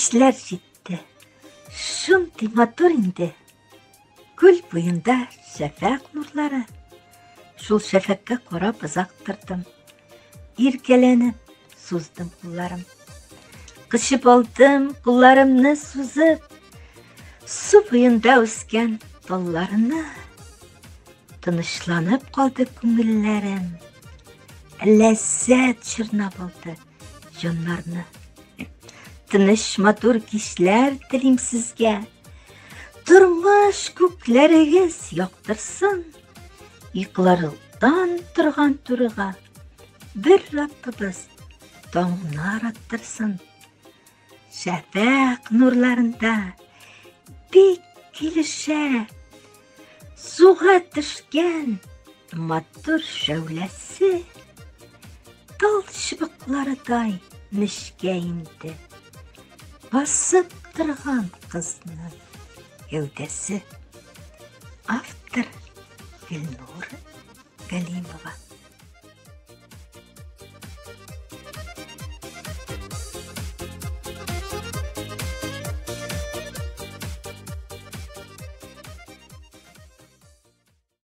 Кичләр җитте. Шундый матур инде. Күл буенда шәфәкъ нурлары. Шул шәфәкъкә карап озак тордым. Иркәләнеп суздым кулларым. Кочып алдым кулларымны сузып. Су буенда үскән талларны. Тынычланып калды күңелләрем. Ләззәт чорнап алды җаннарны. Тыныч матур кичләр телим сезгә. Тормыш күкләрегез яктырсын. Йокылардан торган турыга бер Раббыбыз таңнар аттырсын. Шәфәкъ нурларында бик килешә. Суга төшкән матур шәүләсе тал чыбыкларыдай нечкә инде. Басып торган кызның гәүдәсе. Автор Гөлнур Галимова.